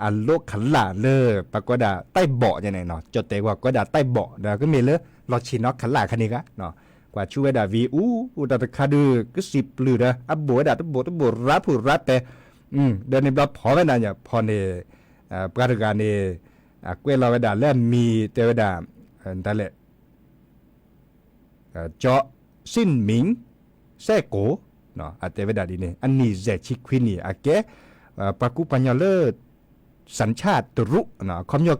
အလိခလၣ်လၢ ပှၤကိးဒၣ်တၢ်ဘီၣ်န့ၣ် ကၠီၣ်တဲၣ်ကွၢ်ကိးဒၣ်တၢ်ဘီၣ် ဒီးကမ့ၢ်လၢ လီၢ်ဆ့ၣ်နီၤခလၣ်ခါန့ၣ်ဂ့ၤ ကွၢ်ဆူဝဲဒၣ်ဝံၤ အူ တၢ်တခါဒုး ကစံာ်ပျုၢ်ဒီး အဘိၣ်ဝဲဒၣ်တဘိၣ်တဘိၣ်ရၤဖုးရၤပဲာ် ဒီးန့ၣ်ဘျီဖီၣ်ဝဲဒၣ် ဖီၣ်န့ၣ် ပှၤတဂၤန့ၣ် အကွဲးလီၤဝဲဒၣ်လၢအမံၤတဲဝဲဒၣ် တၢ်လဲၣ် ကၠီၣ်စံၣ်မံၣ် စဲၣ်ကိၣ် အတဲဝဲဒၣ်ဒ်န့ၣ် အနံၣ်ယဲၢ်ဆံခွံနံၣ် အကဲ ပှၤကူပှၤညီလၢ สัญชาติตรุ အခီပညီ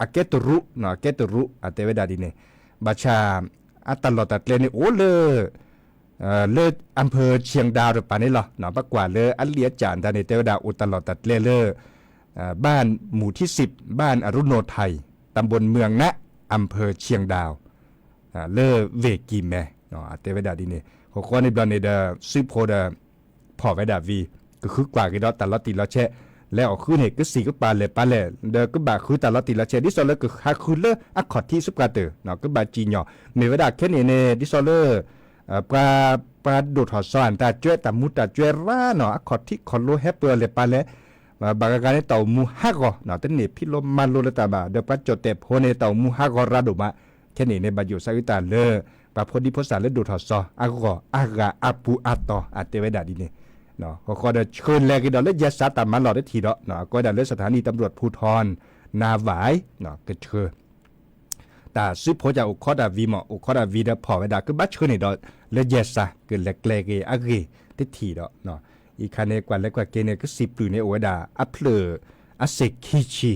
အကဲတရူး အကဲတရူး အတဲဝဲဒၣ်ဒ်န့ၣ် ဘၣ်ဆၣ် အတၢ်လီၢ်တၢ်ကျဲန့ၣ်အိၣ်လၢ လၢ อำเภอเชียงดาว တပၤန့ၣ်လီၤ. ဘၣ်ကွၢ်လၢအလံာ်အကၠၢ်တၢ်န့ၣ် တဲဝဲဒၣ်အိၣ်တၢ်လီၢ်တၢ်ကျဲလၢ บ้านหมู่ที่สิบ บ้านอรุโนไทย ตำบลเมืองนะ อำเภอเชียงดาว လၢဝ့ၢ်ကံၢ်မဲ အတဲဝဲဒၣ်ဒ်န့ၣ် ဃိဃိန့ၣ်ဘျီန့ၣ်ဒီး စုဖိဒီး ဖီၣ်ဝဲဒၣ်ဝံၤ ကဃုကွၢ်က့ၤဒီးတၢ်လီၤတံၢ်လီၤဆဲး လဲၤအီၣ်ဃုန့ၣ် ကစံးကပာ်လဲၤပာ်လဲၣ် ဒီးကဘၣ်ဃုတၢ်လီၤတံၢ်လီၤဆဲး ဒ်သိးလၢကဟးဃုလၢအခီၣ်ထံးဆူပှၤတၢၢ် ကဘၣ်စံၣ်ညီၣ် မ့ၢ်ဝဲဒၣ်ခဲန့ၣ်န့ၣ် ဒ်သိးလၢ ပှၤ ပှၤဒိၣ်ထီၣ်စီၤအၣ်တၢ်ကွဲးတၢ်မူတၢ်ကွဲးရၤနီၤ အခီၣ်ထံးခီၣ်လိဟဲပၢၢ်အီၤလဲၤပာ်လဲၣ် ဘၣ်ဂၤဂၤန့ၣ် တၢ်အိၣ်မူဟးဂီၤ တန့ၢ်ဖံးလိမၤလိလၢတၢ်ဘၣ် ဒီးပှၤကၠီၣ်တဲာ်ဖိန့ၣ် တၢ်အိၣ်မူဟးဂီၤရၤဒိၣ်မး, ခဲန့ၣ်န့ၣ် ဘၣ်ယိၣ်စးအုးတၢ်လၢ ပှၤဖိဒံဖိသၣ်လၢဒိၣ်ထီၣ်စီၤအဂီၢ်အါဂၤအါပူၤအါတီၤ အတဲဝဲဒၣ်ဒ်န့ၣ်, ဃီဃီဒီးဆှၢလဲၤက့ၤဒီးလၢယဲၢ်စးတၢ်မၤလီၢ်တထံၣ်ဒီး အကိးဝဲဒၣ်လၢ สถานีตำรวจภูธรนาหวาย ကဆှၢ တၢ်စုဖိကအိၣ်ခိးတၢ်ဝံၤမး အိၣ်ခိးတၢ်ဝံၤဒီးဖီၣ်ဝဲဒၣ် ကဘၣ်ဆှၢန့ၣ်ဒီး လၢယဲၢ်စးကလဲၤကျဲက့ၤအဂ့ၢ်တထံၣ်ဒီး အံၤခါန့ၣ် ကွၢ်လဲၤကွၢ်က့ၤန့ၣ် ကစံာ်ပျုၢ်န့ၣ် အိၣ်ဝဲဒၣ်အဖျၢၣ်အစ့ၢ်ခံဆံ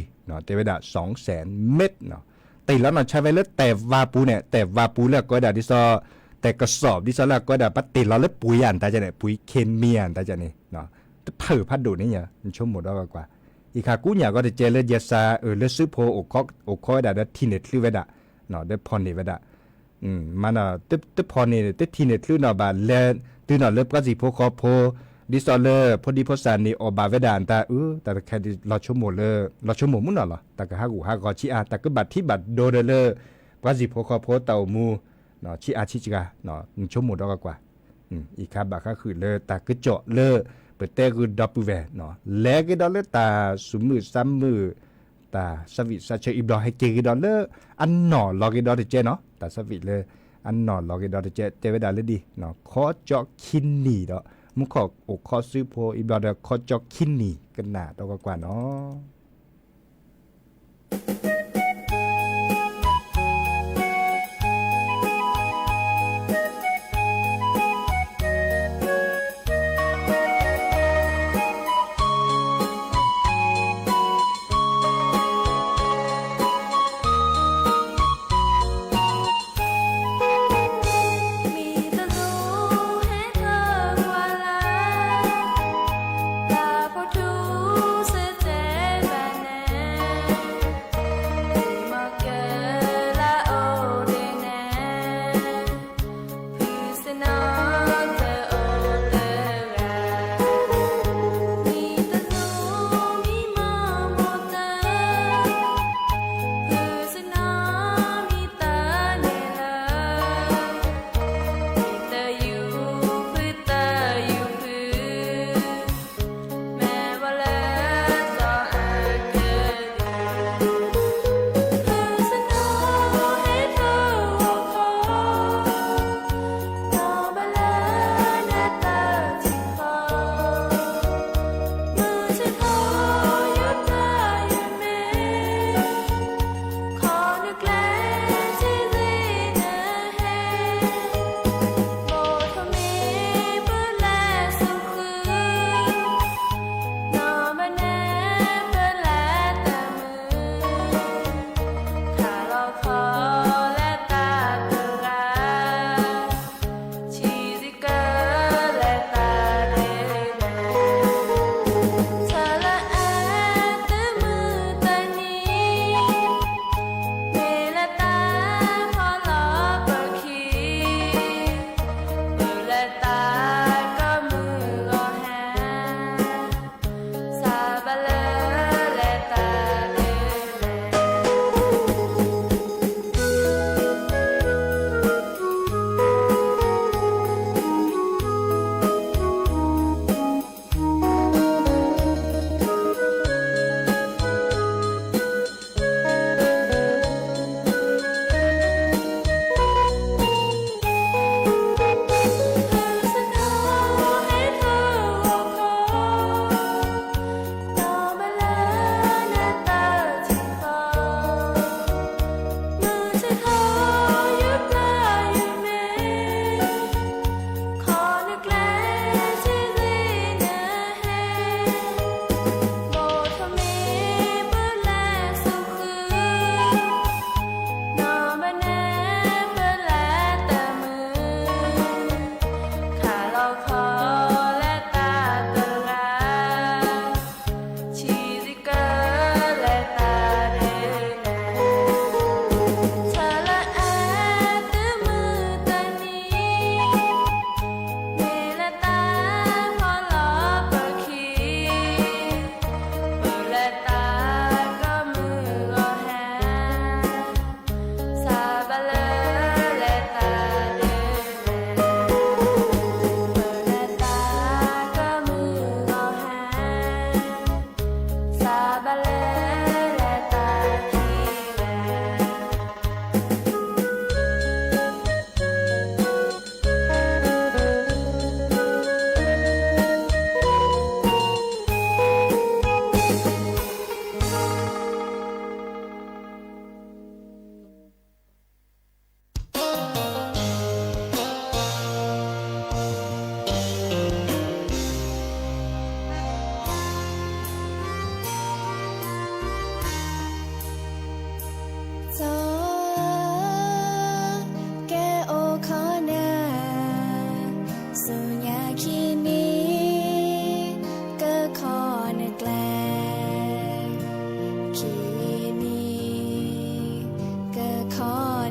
တဲဝဲဒၣ် สองแสนเมตร တ့ၢ်လီၤနီၢ်ဆါဝဲလၢတဲၣ်ဝါပူၤန့ၣ် တဲၣ်ဝါပူၤလၢအကိးဝဲဒၣ်ဒ်သိး တဲၣ်ကစီၣ် ဒ်သိးလၢအကိးဝဲဒၣ် ပှၤတ့ၢ်လီၤလၢပှ့ၤယါတၢ်ကန့ၣ် ပှ့ၤ เคมี တၢ်ကန့ၣ် တဖုၣ်ဖးဒိၣ်န့ၣ် ဆိကမိၣ်ဒီးကွၢ်ကွၢ်, အံၤခါကူညၣ်ကီတကဲလၢယဲၢ်စး အၢၣ်လၢစုဖိ အိၣ်ခိးဝဲဒၣ်ဒီးထံၣ်န့ၢ်ချုးဝဲဒၣ် ဒီးဖီၣ်န့ၢ်ဝဲဒၣ် မ့ၢ်နီၤ တဖီၣ်န့ၢ် တထံၣ်န့ၢ်ချုးနီၤဘၣ် လဲၤတုၤနီၤလၢပှၤစံၣ်ဖိဃီဖိ ဒ်သိးလၢဖိဒံဖိသၣ်န့ၣ်အီၣ်ဘၣ်ဝဲဒၣ်အတၢ်အု တၢ်တခါဒ်လီၤဆိကမိၣ်လၢ လီၤဆိကမိၣ်မုၢ်နီၤလီၤ တၢ်ကဟးဂူာ်ဟးဂီၤဆံးအါ တၢ်ကဘၣ်ထံးဘၣ်ဒိဒီးလၢ ပှၤစံၣ်ဖိဃီဖိတၢ်အိၣ်မူ ဆံးအါဆံးစှၤ နဆိကမိၣ်ဒီးကွၢ်ကွၢ်, အံၤခါဘၣ်ဃးဃုာ်လၢတၢ်ကစီၣ်လၢ ပတဲဂုာ်ဒီပုၢ်ဝဲၢ် လဲၤက့ၤဒီးလၢတၢ်ဆူးမုၢ်ဆါမုၢ် တၢ်ဆၢဝံၣ်ဆၢဆၢအံၤဘျီ ဟဲက့ၤက့ၤဒီးလၢ အနီၢ်လီၤက့ၤဒီးတကဲနီၤ တၢ်ဆၢဝံၣ်လၢ အနီၢ်လီၤက့ၤဒီးတကဲ တဲဝဲဒၣ်လၢဒ် ခီကၠီခံနံၤဒီး မူခိၣ်အိၣ်ခိးစုဖိအံၤဘျီဒီးခီကၠီခံနံၤကနၣ်ဒီးကွၢ်ကွၢ်နီၤ.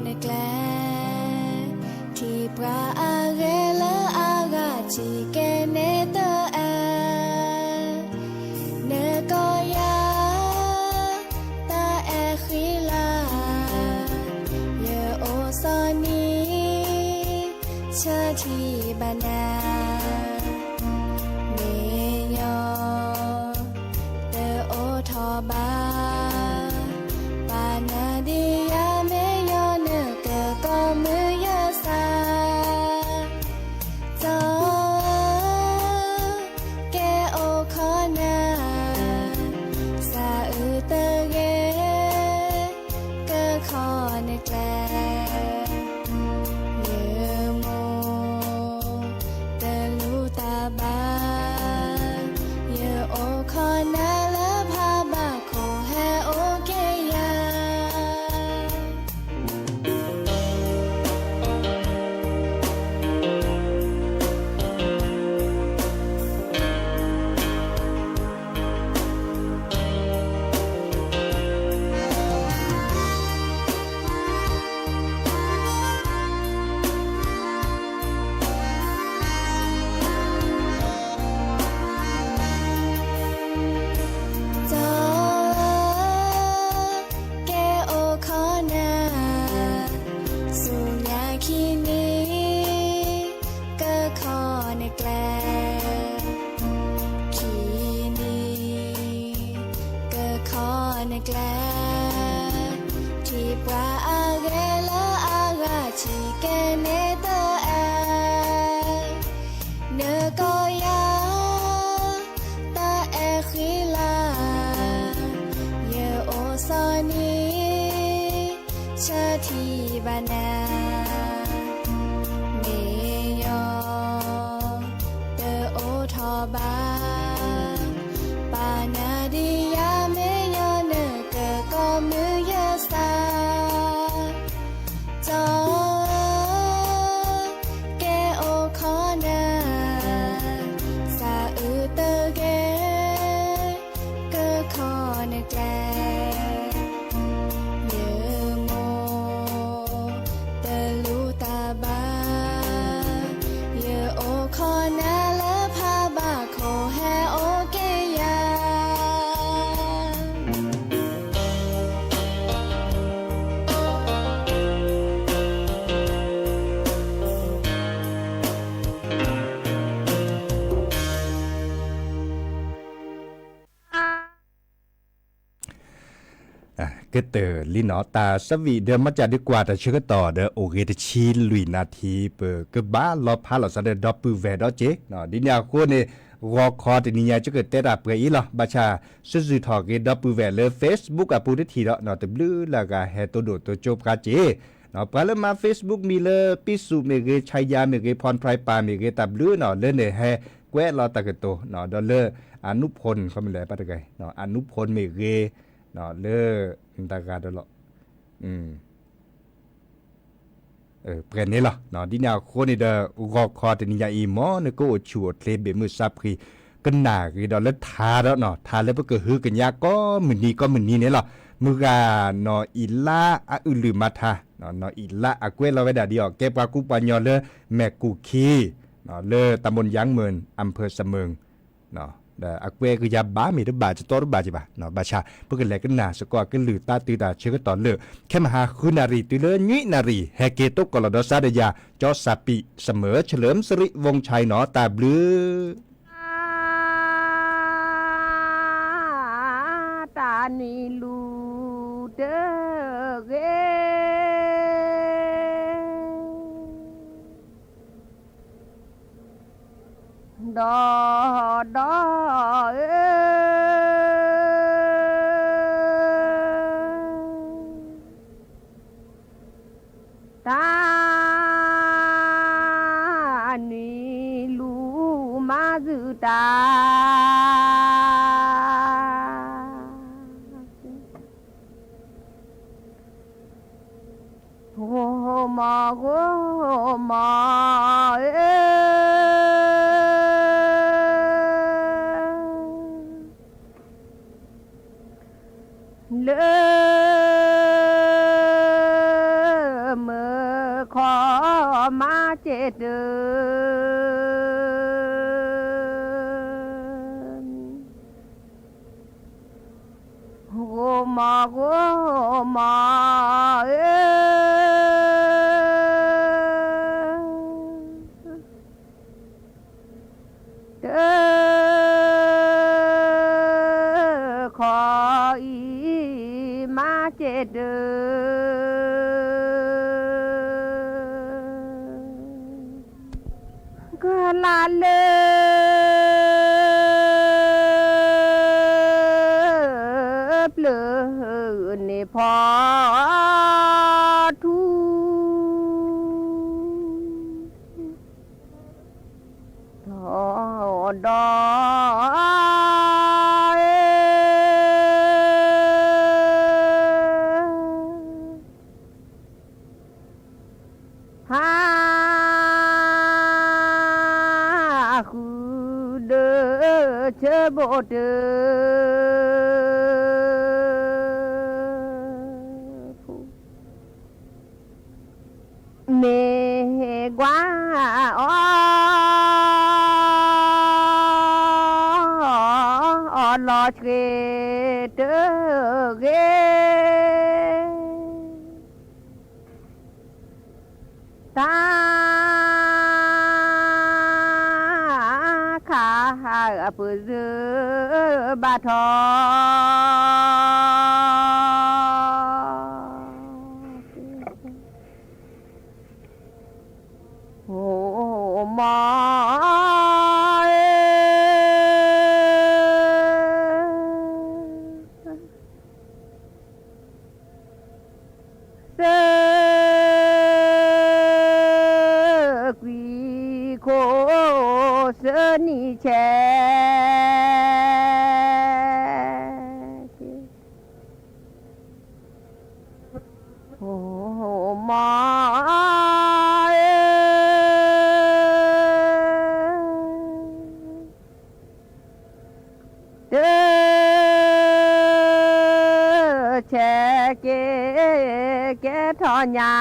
နကျဲ, ထံၣ်ပှၤအဂ့ၤလၢအဂၤ ထံၣ်ကဲန့ၣ်တအဲၣ်, နကိးယၤ တၢ်အဲၣ်ဃံလၤ, ယအိၣ်စီၤနံၤ ဆၢထံၣ်ဘၣ်နၤ မ့ၢ်ညီ တအိၣ်ထီၣ်ဘၣ်, ပာ်နၤဒံးယၤမ့ၢ်ညီနကကိးမုၢ်ယဲစၢ်, ကဲအိၣ်ခီနၤ, စးအုးတဂ့ၤ ကခီနကျဲ, ယမိၢ် တလူၤတၢ်ဘၣ်, ယအိၣ်ခီနၤလၢဖးဘၣ်ခိၣ် ဟဲအိၣ်က့ၤယၤ ကဲအိၣ်ခီနၤ, ဆူညါခံနံၤ ကခီနကျဲ, ခံနံၤ ကခီနကျဲ, ထံၣ်ပှၤအဂ့ၤလၢအဂၤ ထံၣ်ကဲန့ၣ်တအဲၣ်, နကိးယၤ တၢ်အဲၣ်ဃံလၤ, ယအိၣ်စီၤနံၤ ဆၢထံၣ်ဘၣ်နၤ, မ့ၢ်ညီ တအိၣ်ထီၣ်ဘၣ်, ပာ်နၤဒံးယၤမ့ၢ်ညီနကကိးမုၢ်ယဲစၢ်, ကဲအိၣ်ခီနၤ, စးအုးတဂ့ၤ ကခီနကျဲ, ယမိၢ် တလူၤတၢ်ဘၣ်, ယအိၣ်ခီနၤလၢဖးဘၣ်ခိၣ် ဟဲအိၣ်က့ၤယၤ ကတၢၢ်လံနီၤ တၢ်ဆၢဝံၤဒီး မ့ၢ်ကဒုးကွၢ်တၢ်ဆၢကတီၢ်ဒီး အိၣ်ဂ့ၤတဆံလွံၢ်နၣ်ထံ ပကဘၣ်လီၤဖးလီၤစၢ်ဒီး ဒီပုၢ်ဝဲၢ်ဒီးက့ၤ, ဒ်န့ၣ်အဃိန့ၣ် ဂီၤခီတနံၤညါ ကကတဲတၢ်ပှဲၤအံၤလီၤ. ဘၣ်ဆၣ် စံးဆူၣ်ထီၣ်က့ၤဒီပုၢ်ဝဲၢ်လၢ Facebook အပူၤတထံၣ်ဒီး တဘျုးလၢအဂၤဟဲတိၢ်ဒိၣ်တိၢ်ကၠိပှၤက့ၤ, ပှၤလၢမၤ Facebook မံၤလၢ ပံၣ်စူၣ်မ့ၢ်ဂ့ၤ ဆါယၤမ့ၢ်ဂ့ၤ ဖီၣ်ဖြဲးပၢ်မ့ၢ်ဂ့ၤ တၢ်ဘျုးနီၤ လၢန့ၣ်ဟဲကွဲးလီၤတၢ်ကတိၤ ဒီးလၢ အနုဖုန်း ခီမ့ၢ်လဲၣ် ပှၤတဂၤ အနုဖုန်းမ့ၢ်ဂ့ၤ လၢ တဂၤဒီးလီၤ ပှဲၤန့ၣ်လီၤ. ဒ်န့ၣ်အဃိန့ၣ်ဒီး ဂီၤခီတနံၤညါအံၤ မ်နကအိၣ်ဆူၣ်အိၣ်ချ့ ဘ့ၣ်မုၢ်စၢ်ဖှံ ကနၣ်ဂ့ၤဒီးလၢထါဒီးနီၤ ထါလၢပကဟုကညးကိးမုၢ်နံၤကိးမုၢ်နံၤန့ၣ်လီၤ. မုၢ်ဂၤနီၢ်အံၤလါအအုၣ်လုၢ်မၤထါ နီၢ်အံၤလါအကွဲးလီၤဝဲဒၣ်ဒ်အံၤ ကဲပှၤကူပှၤကညီလၢမဲာ်ကူၣ်ခံ လၢ ตำบลยางเมิน อำเภอเสมิง ဒီးအကွဲးကယၤဘၣ်မ့ၢ်တဘၣ် တတီတဘၣ်က့ၤဘၣ် ဘၣ်ဆၣ် ပကလဲၤကနၣ်စ့ၢ်ကီးအကလုၢ်သးတုၤတၢ်ဆၢကတီၢ်လၢ ခဲမဟါဃုနၣ်ရံၣ် တုၤလၢနွံနၣ်ရံၣ် ဟဲက့ၤသကိးလီၤဒီးစးဒီးယၤ ကၠီစၢ်ပံး เสมอเฉลิมสิริวงศ์ชัย နီၤ တၢ်ဘျုး တၢ်နံၤလူၤတဂ့ၤ ဒီးဒီးဧၢ တၢ်နံၤလူၤမၤသုတၢ် ဂိၢ်မီၢ်ဂိၢ်မီၢ်ဧၢ လၢ မၤကဲတၢၢ် ဂိၢ်မီၢ်ဂိၢ်မီၢ်ဧၢ, တၢ်ခီအံၤမၤကဲတၢၢ် ကလးလၢ ပျၢၤန့ၣ်ဖီထူ ထီၣ်ဒီး ဟါ ဃုဒၢဆၢဘိးတၢၢ် မ့ၢ်ကွၢ်အီၤ အီၤလီၤဆှ့တဂ့ၤ တၢ်ခးအပၢၢ်စၢၤဘၣ်ထီၣ် ဂိၢ်မီၢ် သၢကွံာ်ခိၣ်သၢနံၣ်ဆဲး ဂိၢ်မီၢ် တၢ်ဆဲးက့ၤကဲထီၣ်ညါ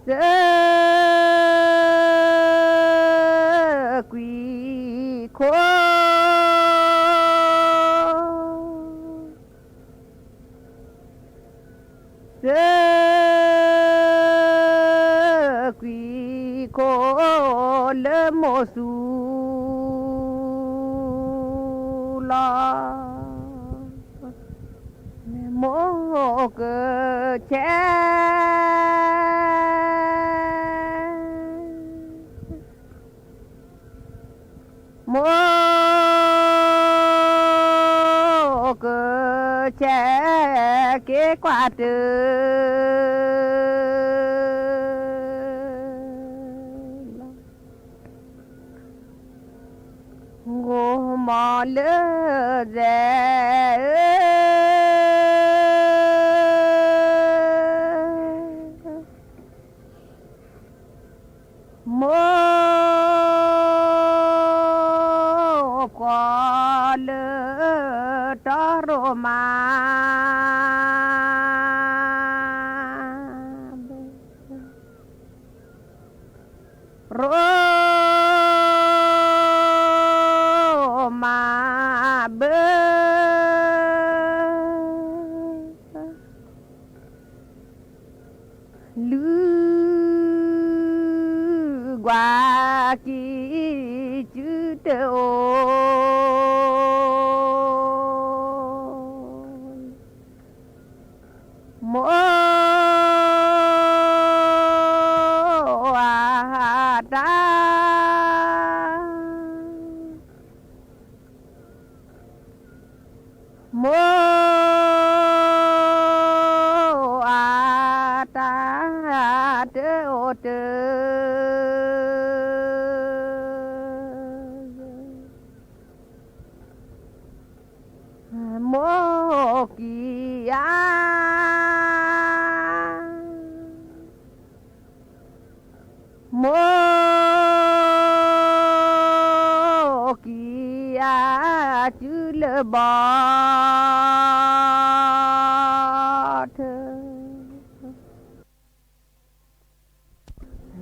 သၢကွံာ်ခိၣ် သၢကွံာ်ခိၣ်လၢမိၢ်သူလီၤ မိၢ်ကဆဲး မိၢ်ကဆဲးက့ၤကွၢ်တၢ် ဂိၢ်မီၢ်လၢစဲးဧၢ မိၢ်ကွီၢ်လၢတီရိမၤ ရိမၤဘၢ လုၢ်ကွၢ်ကံၢ်စုတအိၣ် မိၢ်အတၢ် မိၢ်အတၢ်တအိၣ်တၢ် မိၢ်ကံၢ်ဧါ မိၢ်ကံၢ်ဧါ အစုလၢဘီၣ်ထၢ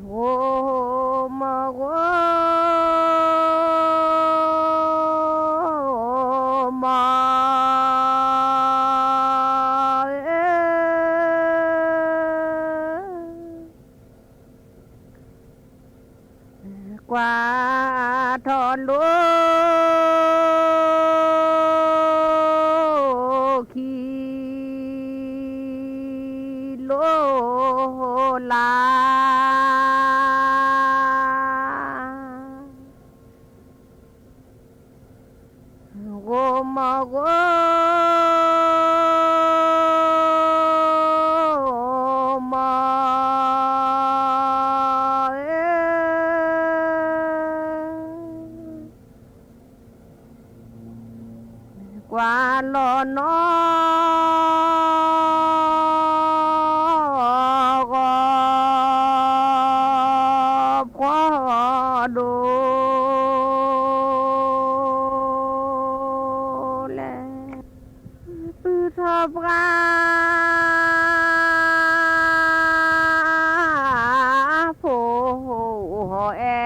ဂိၢ်မီၢ်ဂိၢ်မီၢ် ကွၢ်ထီၣ်လိၣ်ခံ လိၣ်လၢ် ဂိၢ်မီၢ်ဂိၢ်မီၢ် ကွၢ်လီၤနီၢ် ဂီၤဖှီၣ်ဒိၣ်လဲၣ် ပုၢ်ထီၣ်ပှၢ် ဖိဟီၣ်အဲၣ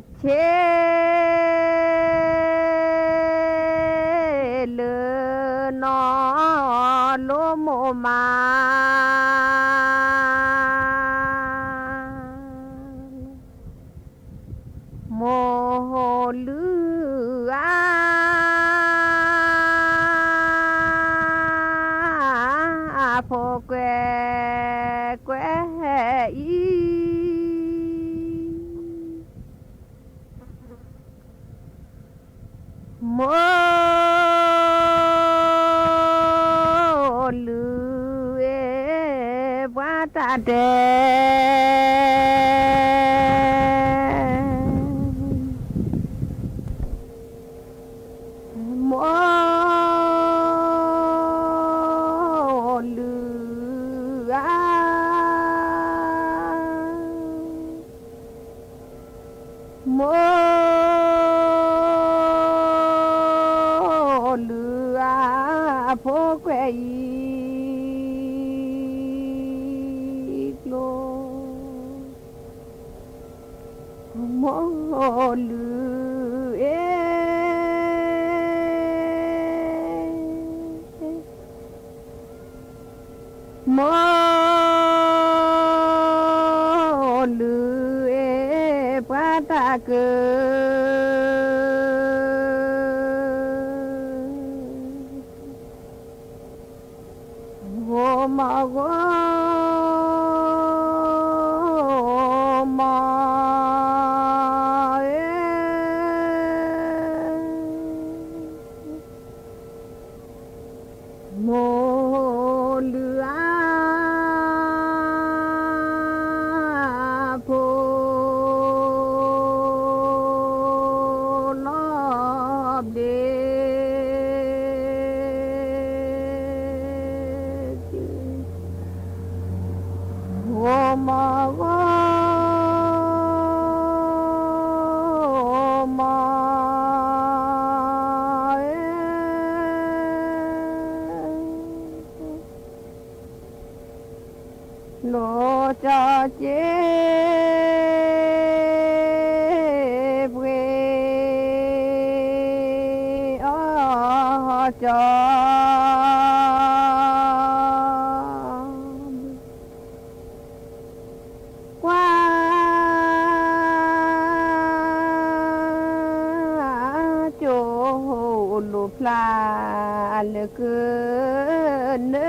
် ဆ့လၢနီၢ်လိမိၢ်မး မိၢ်လုၢ်အါ ဖိကွဲကွဲအံၤ မိၢ်လုၢ်အ့ၣ် ပှၤတၢ်တဲ မိၢ်လုၢ်အါ မိၢ်လုၢ်အါ ဖိကွဲအံၤ ကျိ မိၢ်လုၢ်အ့ၣ် မိၢ်လုၢ်အ့ၣ် ပှၤတၢ်ကၢ ဂိၢ်မီၢ်ဂိၢ်မီၢ် မိၢ်လုၢ်အါ ဖိလီၤဘျ့ ဂိၢ်မီၢ်ဂိၢ်မီၢ် လိာ်ကၠီက့ၤ ပှ့ၤအီၣ်ကၠီ ကွၢ် ကၠိလိာ်ဖျါလၢကၢၢ်နၢ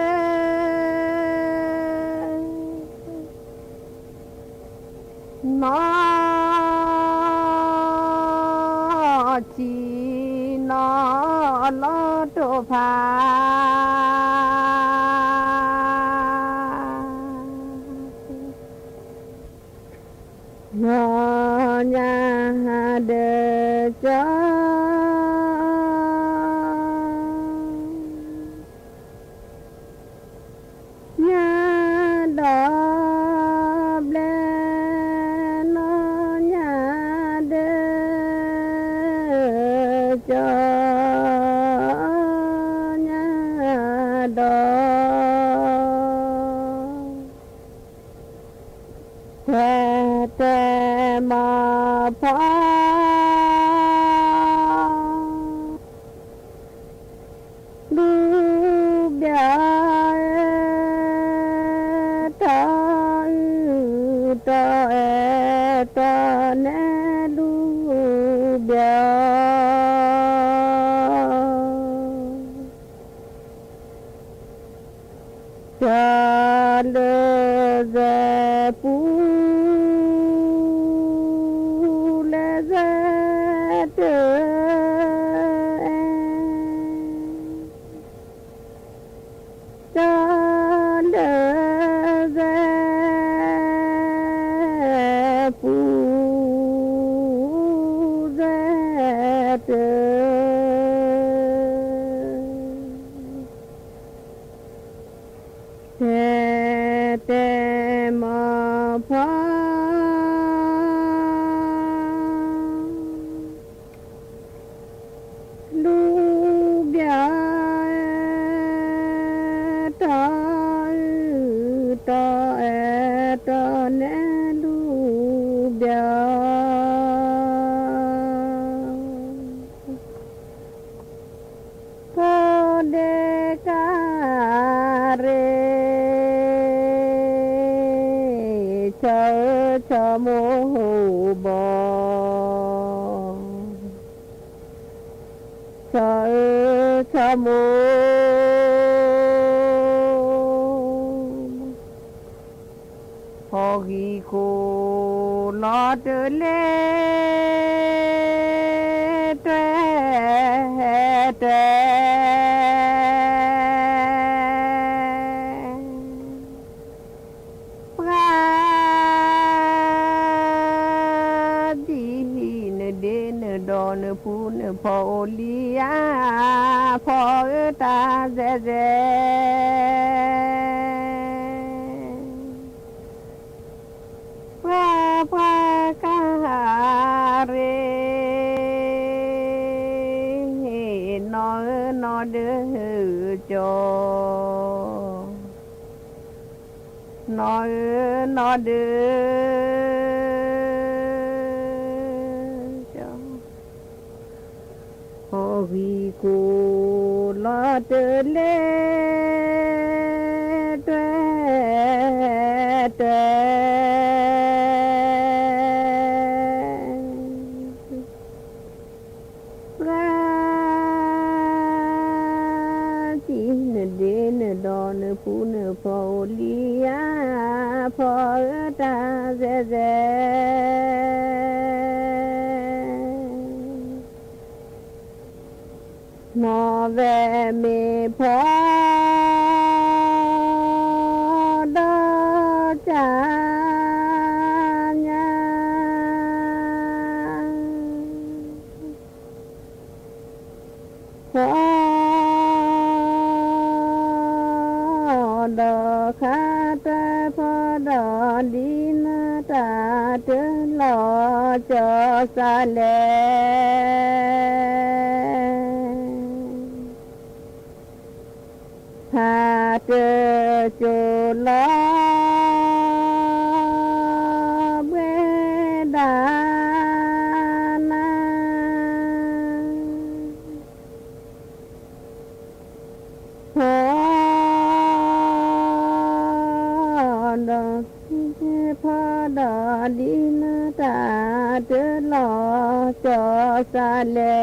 နီၢ်ထံနီၢ်လီၤတိာ်ဖး နီၢ်ညါဒီးကၠီ ညါဒီးဘျဲၣ် တဲမီၤဖီ လူဘျီ တီအုၣ်တီအဲၣ်တီနဲလူဘျီ ကၠီလၢစဲပူ လၢစဲတၢ ကၠီလၢစဲပူ စဲတၢ တဲတဲမီၤဖီ လူဘျီ တီအုၣ်တီအဲၣ်တီနဲလူဘျီ ဖိဒ့ကါရ့ ဆီအၢဆီမိၢ်ဘီ ဆီအၢဆီမိၢ် ဟီၣ်ဂံၢ်ခိၣ်လီၤတလဲ တွဲတွဲ ပှၤ ဒ်နဒ့နဒီနဖူနဖီအိၣ်လံဧါ ဖီအၢတၢ်စဲးစဲး ပှၤပှၤကါရ့ နီၢ်အၢနီၢ်ဒၢကၠီ နီၢ်အၢနီၢ်ဒၢ ဟီၣ်ဂံၢ်ခိၣ်လီၤတလဲ တွဲတွဲ ပှၤ ဒ်နဒ့နဒီနဖူနဖီအိၣ်လံဧါ ဖီအၢတၢ်စဲးစဲး နီၢ်ဝဲမ့ၢ်ဖီ ဒီးကၠါညါ ဖီ ဒီးခါတၢ်ဖီဒီး ဒ်နတၢ်တလီၤကၠီစးလဲၣ် ဖးတၢ်ကၠိလီၤ ဘှဲဒၣ်နၤ ဖီ ဒီး ဖီဒီး ဒ်နတၢ်တလီၤကၠီစးလဲ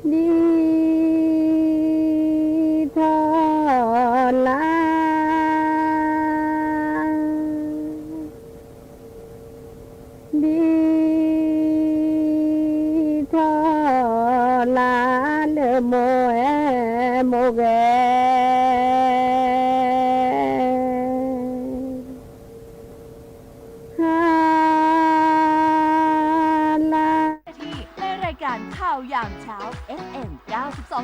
ၣ် ဒ်ထီၣ်လါ ဒ်ထီၣ်လါလၢမိၢ်အဲၣ်မိၢ်ဂဲၤ ဟါလါ ที่ในรายการข่าว ยามเช้า เอฟเอ็ม เก้าสิบสอง